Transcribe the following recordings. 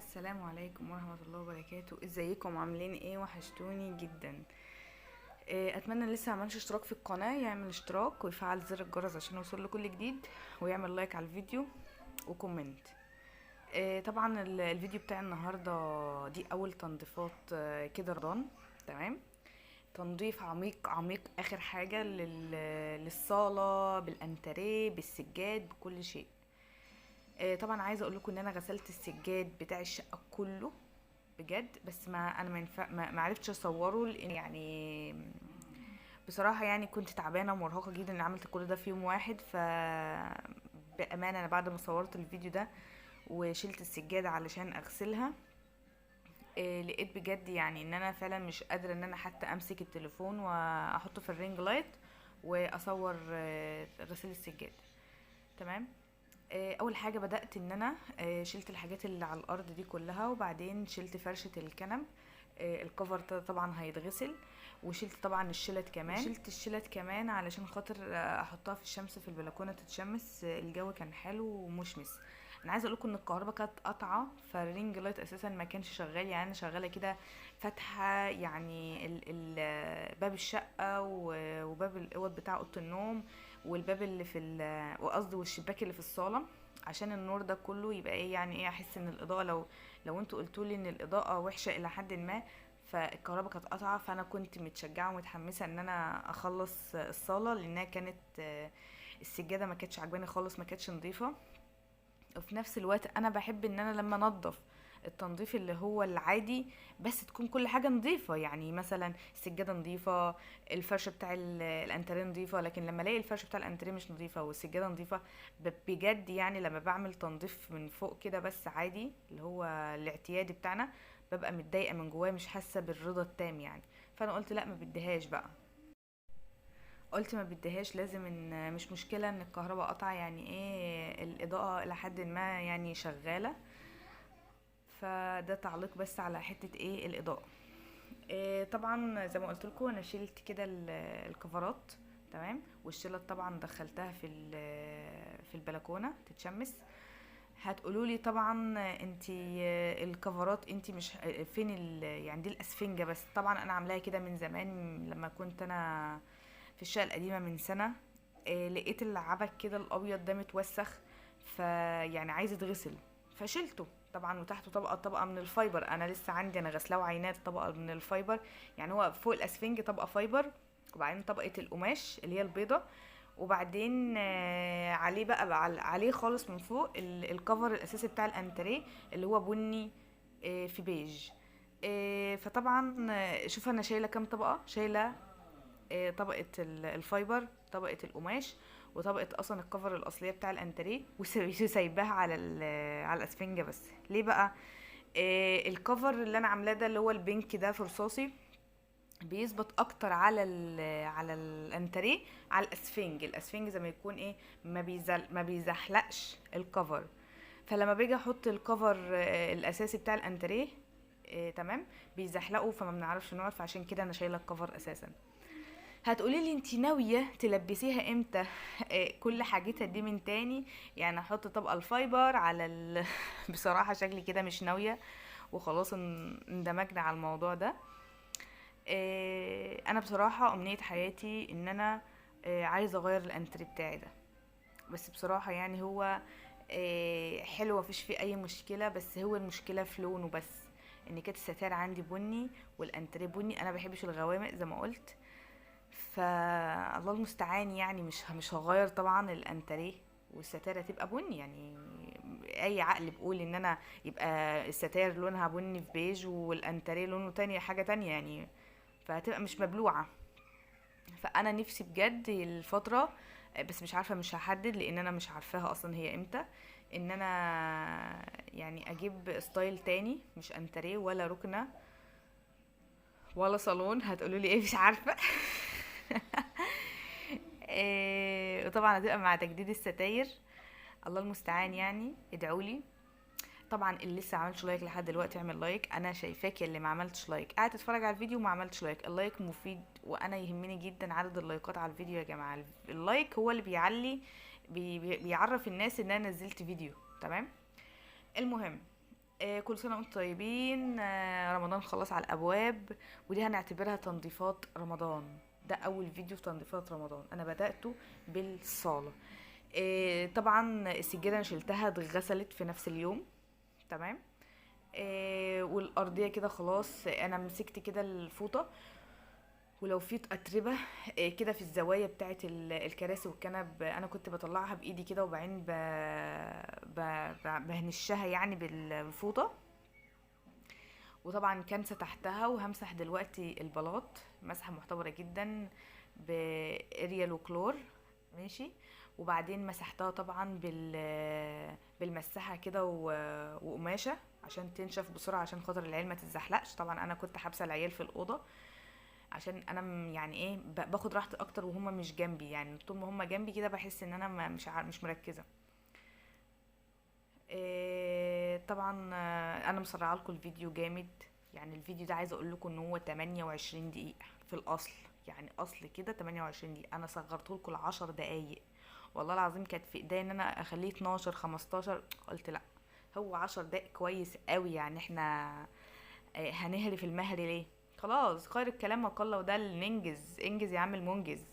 السلام عليكم ورحمة الله وبركاته. ازيكم عاملين ايه؟ وحشتوني جدا. اتمنى اللي لسه عملش اشتراك في القناة يعمل اشتراك ويفعل زر الجرس عشان يوصل لكل جديد، ويعمل like على الفيديو و comment. طبعا الفيديو بتاع النهاردة دي اول تنظيفات، كده رمضان، تمام؟ تنظيف عميق عميق، اخر حاجة للصالة، بالانتريه، بالسجاد، بكل شيء. طبعا عايزه اقول لكم ان انا غسلت السجاد بتاع الشقة كله بجد، بس ما انا ما ينفع، ما عرفتش اصوره، لان بصراحة كنت تعبانة ومرهقه جدا ان عملت كل ده في يوم واحد. ف بامانه انا بعد ما صورت الفيديو ده وشلت السجادة علشان اغسلها، لقيت بجد ان انا فعلا مش قادرة ان انا حتى امسك التليفون واحطه في ال ring light واصور، غسيل السجاد. تمام. اول حاجة بدات ان انا، شلت الحاجات اللي على الارض دي كلها، وبعدين شلت فرشه الكنب، ال cover ده طبعا هيتغسل، وشلت طبعا الشلت كمان، شلت الشلت كمان علشان خاطر، احطها في الشمس في البلكونه تتشمس. الجو كان حلو ومشمس. انا عايزه اقول لكم ان الكهرباء كانت قاطعه، فال ring light اساسا ما كانش شغال، انا شغالة كده فاتحة باب الشقة وباب الاوض بتاع اوضة النوم، والباب اللي في وقصدي والشباك اللي في الصاله، عشان النور ده كله يبقى ايه، يعني ايه، احس ان الاضاءة، لو انتوا قلتوا لي ان الاضاءة وحشة الى حد ما، فالكهرباء كانت قاطعه، فانا كنت متشجعه ومتحمسه ان انا اخلص الصاله، لانها كانت، السجادة ما كانتش عجباني خالص، ما كانتش نظيفة. وفي نفس الوقت انا بحب ان انا لما انظف التنظيف اللي هو العادي بس تكون كل حاجة نظيفة، مثلا السجادة نظيفة، الفرشة بتاع الانتريه نظيفة. لكن لما الاقي الفرشة بتاع الانتريه مش نظيفة والسجاده نظيفة، بجد لما بعمل تنظيف من فوق كده بس عادي اللي هو الاعتيادي بتاعنا، ببقى متضايقة من جوايا، مش حاسه بالرضا التام. فانا قلت لا ما بديهاش بقى، قلت ما بديهاش، لازم ان مش مشكلة ان الكهرباء قطع، يعني ايه الاضاءة الى حد ما شغالة. فده تعليق بس على حتة ايه الاضاءة. طبعا زي ما قلت لكم انا شلت كده الكفرات، تمام، والشلت طبعا دخلتها في البلكونه تتشمس. هتقولوا لي طبعا انتي الكفرات انتي مش فين يعني دي الاسفنجه بس. طبعا انا عاملاها كده من زمان لما كنت انا في الشقة القديمة من سنة، لقيت العبك كده الابيض ده متوسخ، فيعني عايز يتغسل، فشلته طبعا، وتحته طبقه من ال fiber. انا لسه عندي، انا غسلاه وعيناه طبقه من ال fiber، يعني هو فوق الاسفنج طبقه fiber، وبعدين طبقه القماش اللي هي البيضة، وبعدين، عليه بقى، عليه خالص من فوق ال cover الاساسي بتاع الانتريه اللي هو بني، في بيج. فطبعا، شوف انا شايله كام طبقه، شايله، طبقه ال fiber، طبقه القماش، وطبقه اصلا ال cover الاصلية بتاع الانتريه، وسايباها على الاسفنجه بس. ليه بقى؟ ال cover اللي انا عاملاه ده اللي هو ال pink ده في رصاصي، بيثبت اكتر على الانتريه، على الاسفنج. الاسفنج زي ما يكون ايه، ما بيزحلقش ال cover. فلما باجي احط ال cover، الاساسي بتاع الانتريه، تمام، بيزحلقه، فما بنعرفش نقعد، فعشان كده انا شايله ال cover اساسا. هتقولي لي انتي ناوية تلبسيها امتى؟ كل حاجتها دي من تاني، احط طبقه ال fiber على بصراحة شكلي كده مش ناوية، وخلاص اندمجنا على الموضوع ده. انا بصراحة امنية حياتي ان انا، عايزه اغير الانتري بتاعي ده، بس بصراحة هو، حلو مفيش فيه اي مشكلة، بس هو المشكلة في لونه بس، ان كانت الستاير عندي بني والانتري بني، انا بحبش الغوامق زي ما قلت، فالله المستعان. مش هغير طبعا الانتريه والستاير هتبقى بني، اي عقل بيقول ان انا يبقى الستاير لونها بني في بيج والانتريه لونه تاني حاجة تانية، فهتبقى مش مبلوعه. فانا نفسي بجد الفترة، بس مش عارفه، مش هحدد لان انا مش عارفاها اصلا هي امتى، ان انا اجيب style تاني، مش انتريه ولا ركنه ولا صالون. هتقولوا لي ايه؟ مش عارفه. وطبعا هتبقى مع تجديد الستاير، الله المستعان. ادعوا لي. طبعا اللي لسه ما عملش like لحد دلوقتي اعمل like، انا شايفاك اللي ما عملتش like قاعد تتفرج على الفيديو وما عملتش like. ال like مفيد، وانا يهمني جدا عدد اللايكات على الفيديو يا جماعة. ال like هو اللي بيعرف الناس ان انا نزلت فيديو، تمام. المهم كل سنة وانتم طيبين. رمضان خلاص على الابواب، ودي هنعتبرها تنظيفات رمضان. ده اول فيديو في تنظيفات رمضان، انا بدأته بالصالة. طبعا السجادة انا شلتها اتغسلت في نفس اليوم، تمام. والارضية كده خلاص انا مسكت كده الفوطة، ولو في اتربة كده في الزوايا بتاعت الكراسي والكنب، انا كنت بطلعها بايدي كده، وبعدين بهنشها يعني بالفوطة. وطبعا كنسة تحتها، وهمسح دلوقتي البلاط مسحة معتبرة جدا باريال وكلور، ماشي. وبعدين مسحتها طبعا بالمساحة كده وقماشة عشان تنشف بسرعة، عشان خاطر العيال ما تتزحلقش. طبعا انا كنت حابسة العيال في الأوضة عشان انا يعني ايه، باخد راحتي اكتر وهما مش جنبي، يعني طول ما هما جنبي كده بحس ان انا مش مركزة. طبعا، انا مسرعة لكم الفيديو جامد، يعني الفيديو ده عايزه اقول لكم ان هو 28 دقيقة في الاصل، يعني اصل كده 28 دقيقة، انا صغرته لكم ل10 دقايق والله العظيم. كانت في ايديا ان انا اخليه 12 15، قلت لا هو 10 دقايق كويس قوي، يعني احنا هنهري في المهري ليه؟ خلاص خير الكلام ما قل وده اللي ننجز، انجز يا عم المنجز،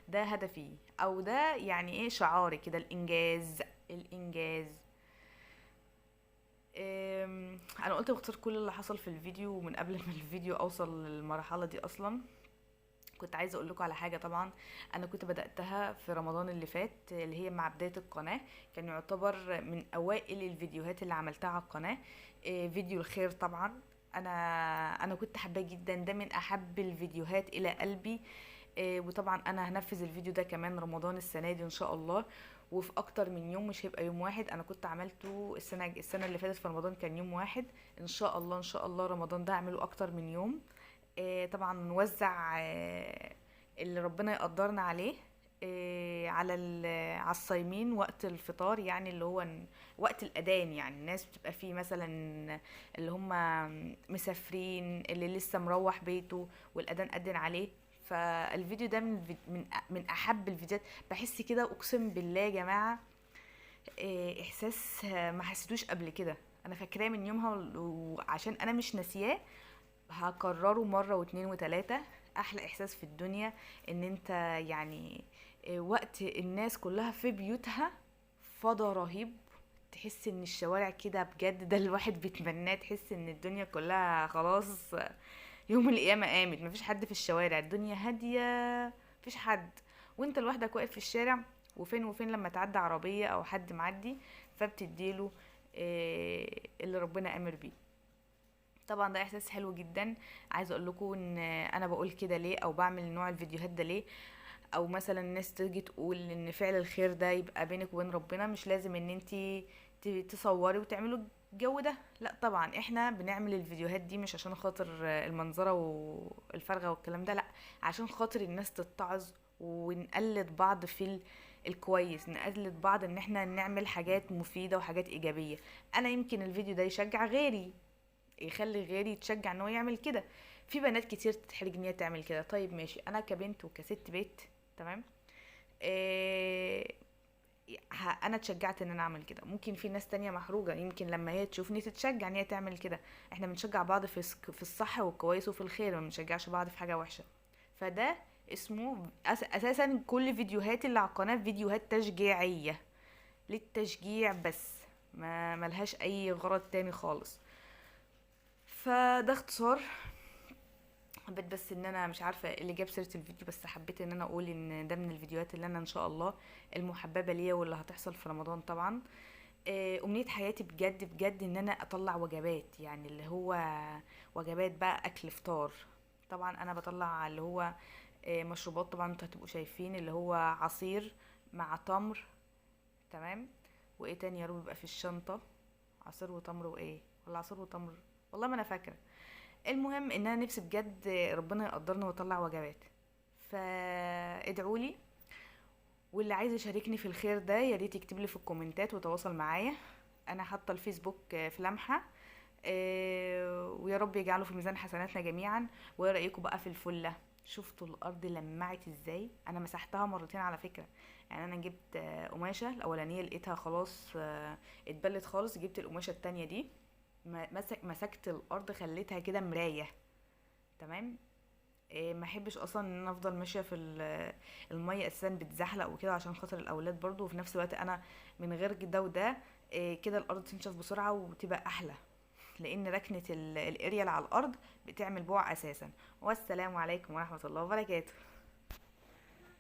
ده هدفي او ده يعني ايه شعاري كده، الانجاز الانجاز. انا قلت باختصار كل اللي حصل في الفيديو من قبل ما الفيديو اوصل للمرحلة دي اصلا. كنت عايزه اقول لكم على حاجة، طبعا انا كنت بداتها في رمضان اللي فات اللي هي مع بداية القناة، كان يعتبر من اوائل الفيديوهات اللي عملتها على القناة، فيديو الخير. طبعا انا كنت حباه جدا، ده من احب الفيديوهات الى قلبي. وطبعا انا هنفذ الفيديو ده كمان رمضان السنة دي ان شاء الله، وفي اكتر من يوم، مش هيبقى يوم واحد. انا كنت عملته السنة اللي فاتت في رمضان كان يوم واحد، ان شاء الله ان شاء الله رمضان ده هعمله اكتر من يوم. طبعا نوزع، اللي ربنا يقدرنا عليه، على الصايمين وقت الفطار، يعني اللي هو وقت الاذان، يعني الناس بتبقى فيه مثلا اللي هم مسافرين، اللي لسه مروح بيته والاذان اذن عليه. فالفيديو ده من احب الفيديوهات، بحس كده اقسم بالله يا جماعة، احساس ما حسيتوش قبل كده، انا فاكراه من يومها، وعشان انا مش ناسياه هكرره مرة واتنين وتلاتة. احلى احساس في الدنيا ان انت وقت الناس كلها في بيوتها فضا رهيب، تحس ان الشوارع كده بجد ده الواحد بيتمناه، تحس ان الدنيا كلها خلاص يوم القيامة قامت، مفيش حد في الشوارع، الدنيا هادية مفيش حد، وانت لوحدك واقف في الشارع، وفين وفين لما تعدي عربية او حد معدي فبتديله، اللي ربنا امر بيه. طبعا ده احساس حلو جدا. عايزه اقول لكم ان انا بقول كده ليه، او بعمل نوع الفيديوهات ده ليه، او مثلا الناس تيجي تقول ان فعل الخير ده يبقى بينك وبين ربنا، مش لازم ان انتي تصوري وتعملوا الجو ده، لا طبعا احنا بنعمل الفيديوهات دي مش عشان خاطر المنظره والفرغه والكلام ده، لا عشان خاطر الناس تتعظ ونقلد بعض في الكويس، نقلد بعض ان احنا نعمل حاجات مفيدة وحاجات ايجابية. انا يمكن الفيديو ده يشجع غيري، يخلي غيري يتشجع ان هو يعمل كده. في بنات كتير تتحرج ان هي تعمل كده، طيب ماشي انا كبنت وكست بيت تمام، انا اتشجعت ان انا اعمل كده، ممكن في ناس تانية محروجة يمكن لما هي تشوفني تتشجع ان هي تعمل كده. احنا بنشجع بعض في الصح والكويس وفي الخير، ما بنشجعش بعض في حاجة وحشة. فده اسمه اساسا كل فيديوهاتي اللي على القناة فيديوهات تشجيعية للتشجيع بس، ما ملهاش اي غرض تاني خالص. فده اختصار، حبيت بس ان انا مش عارفه اللي جاب سيره الفيديو، بس حبيت ان انا اقول ان ده من الفيديوهات اللي انا ان شاء الله المحببة ليا واللي هتحصل في رمضان طبعا. امنية حياتي بجد بجد ان انا اطلع وجبات، يعني اللي هو وجبات بقى اكل فطار. طبعا انا بطلع اللي هو، مشروبات، طبعا انتوا هتبقوا شايفين اللي هو عصير مع تمر تمام، وايه تاني يا رب يبقى في الشنطة، عصير وتمر وايه، ولا عصير وتمر والله ما انا فاكره. المهم ان انا نفسي بجد ربنا يقدرني واطلع وجبات، فادعوا لي، واللي عايز يشاركني في الخير ده يا ريت يكتب لي في الكومنتات وتواصل معايا. انا حاطه الفيسبوك في لمحه، ويا رب يجعله في ميزان حسناتنا جميعا. وايه رايكم بقى في الفلة؟ شفتوا الارض لمعت ازاي؟ انا مسحتها مرتين على فكرة، يعني انا جبت، قماشة الاولانية لقيتها خلاص، اتبلت خالص، جبت القماشه التانية دي مسكت الارض خليتها كده مراية. تمام. ما احبش اصلا ان انا افضل ماشية في المية، اساسا بتزحلق وكده عشان خاطر الاولاد برضو، وفي نفس الوقت انا من غير ده وده كده الارض تنشف بسرعة وتبقى احلى، لان ركنه الاريال على الارض بتعمل بقع اساسا. والسلام عليكم ورحمة الله وبركاته.